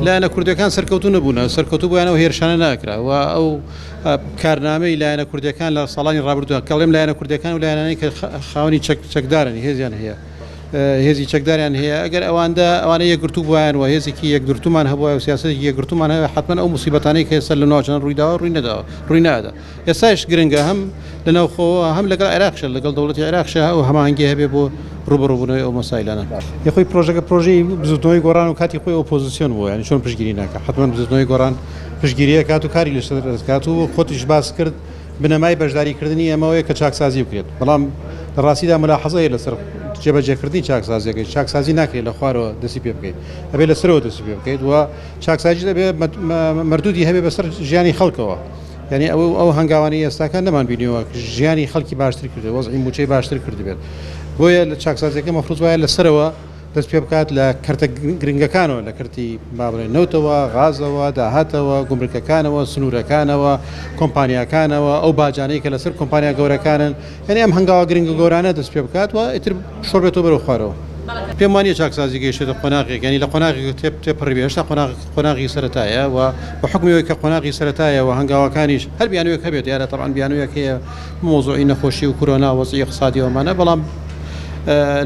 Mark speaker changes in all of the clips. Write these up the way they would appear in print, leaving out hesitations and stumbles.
Speaker 1: لایەنە کوردیەکان سەرکەوتوو نەبوونە، سەرکەوتوو بوویان ئەو هێرشانە ناکرا و ئەو کارنامەی لایەنە کوردیەکان لە ساڵانی ڕابردووە کەڵێم لایەنە کوردیەکان و لایەنانەی کە خاوەنی چەک چەکدارن هێزیان هەیە هێزی چەکداریان هەیە ئەگەر ئەواندە ئەوانە یەکگرتوو بووایان و هێزێکی یەکگرتوومان هەبووایە و سیاسەتێکی یەکگرتوومان هەبێ حەتمەن ئەو موسیبەتانەی کە ئێستا لە ناوچەکان ڕوویداوە ڕووی نەداوە ڕووی نادا. ئێستایش گرنگە هەم لە ناوخۆوە هەم لەگەڵ عێراقیشە لەگەڵ دەوڵەتی عێراقیشە ئەو هەماهەنگیە هەبێ بۆ ڕووبەڕووبوونەوەی ئەو مەسایلانە. یەخۆی پرۆژەکە پرۆژەی بزوتنەوەی گۆڕان و کاتی خۆی ئۆپۆزسیۆن بووە یانی چۆن پشتگیری ناکا حەتمەن بزوتنەوەی گۆڕان پشتگیری ئەکات و کاری لەسەر ئەکات و خۆتیش باست کرد بنەمای بەشداری کردنی ئێمە ئەوەیە کە چاکسازی بکرێت بەڵام لە ڕاستیدا ملاحەزە هەیە لەسەر جێبەجێکردنی چاکسازیەکەی چاکسازی ناکرێت لە خوارەوە دەستی پێ بکەیت ئەبێ لە سەرەوە دەستی پێ بکەیت و چاکسازیش ئەبێ مەردودی هەبێ بەسەر ژیانی خەڵکەوە. یانی ئەو ئەو هەنگاوانەی ئێستاکە نەمان بینیوە ژیانی خەڵکی باشتر کردێت وەزعی موچەی باشتر کردبێت بۆیە لە چاکسازیەکە مەفروض وایە لەسەرەوە دەست پێ بکات لە کەرتە گرنگەکانەوە لە کەرتی با بڵێن نەوتەوە غازەوە داهاتەوە گومرکەکانەوە سنوورەکانەوە کۆمپانیاکانەوە ئەو باجانەی کە لەسەر کۆمپانیا گەورەکانن یانی ئەم هەنگاوە گرنگ و گەورانە دەست پێ بکات و ئیتر شۆڕ بێتەوە بەرەو خوارەوە. پێم وانیە چاکسازی گەیشتێتە قۆناغێک یانی لە قۆناغێک تێ تێپەڕی بێ هێشتا قۆناغ قۆناغی سەرەتایە و بە حوکمی ئەوەی کە قۆناغی سەرەتایە و هەنگاوەکانیش هەر بیانوویەک هەبێت دیارە تەبعەن بیانوویەک هەیە مەوزوعی نەخۆشی و کورۆنا و وەزعی ئیقتسادی و ئەمانە بەڵام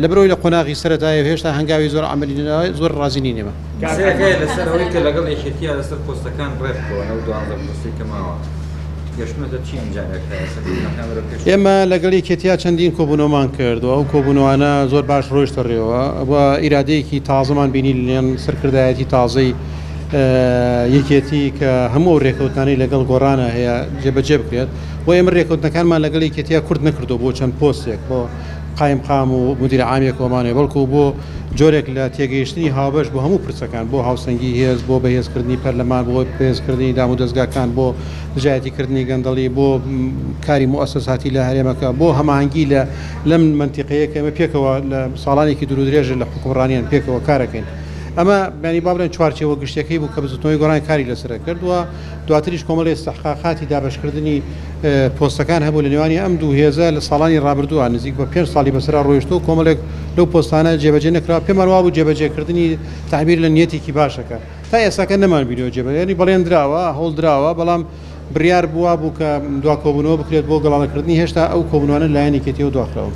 Speaker 1: لەبەرئەوەی لە قۆناغی سەرەتایە و هێشتا هەنگاوی زۆر عەمەلی نەنراوە زۆر ڕازی نین ئێمە.
Speaker 2: قسەیەک هەیە لەسەر ئەوەی کە لەگەڵ یەکێتییا لەسەر پۆستەکان ڕێکبکەون ئەو 12 پۆستەی کە ماوە گەشتونەتە چی ئەنجامێک تا ئێستا کۆبوونەوەکان بەرەو پێش چوون؟
Speaker 1: ئێمە لەگەڵ یەکێتییا چەندین کۆبوونەوەمان کرد و ئەو کۆبوونەوانە زۆر باش ڕۆیشتە ڕێوە و ئیرادەیەکی تازەمان بینی لەلایەن سەرکردایەتی تازەی یەکێتی کە هەموو ئەو رێکەوتنانەی لەگەڵ گۆڕانە هەیە جێبەجێ بکرێت و ئێمە رێکەوتنەکانمان لەگەڵ یەکێتیا کورت نەکردووە بۆ چەند پۆستێک بۆ قایمقام و مدیر عامێک و ئەمانەی بەڵکو بۆ جۆرێک لە تێگەیشتنی هاوبەش بۆ هەموو پرسەکان بۆ هاوسەنگی هێز بۆ بەهێزکردنی پەرلەمان بۆ بەهێزکردنی دامودەزگاکان بۆ دژایەتیکردنی گەندەڵی بۆ کاری موئەسەساتی لە هەرێمەکە بۆ هەماهەنگی لە لەم مەنتیقەیە کە ئێمە پێکەوە لە ساڵانێکی دوورودرێژە لە حوکمڕانیان پێکەوە کارەکەین. ئەمە یانی با بڵێن چوارچێوە گشتیەکەی بوو کە بزوتنەوەی گۆڕان کاری لەسەر کرد و دواتریش کۆمەڵی ئیستحقاقاتی دابەشکردنی پۆستەکان هەبوو لە نێوانی ئەم دوو هێزە لە ساڵانی ڕابردووە نزیک بە پێنج ساڵی بەسەرا ڕۆیشتووە و کۆمەڵێک لەو پۆستانە جێبەجێ نەکرا پێمان وابوو جێبەجێکردنی تەعبیر لە نیەتێکی باشەکە تا ئێستاکە نەمانبینیوە جێبەجێ یانی بەڵێن دراوە هەوڵ دراوە بەڵام بڕیار بووە بوو کە دوا کۆبوونەوە بکرێت بۆ گەڵاڵەکردنی هێشتا ئەو کۆبوونەوانە لایەن یەکێتیەوە دواخراون.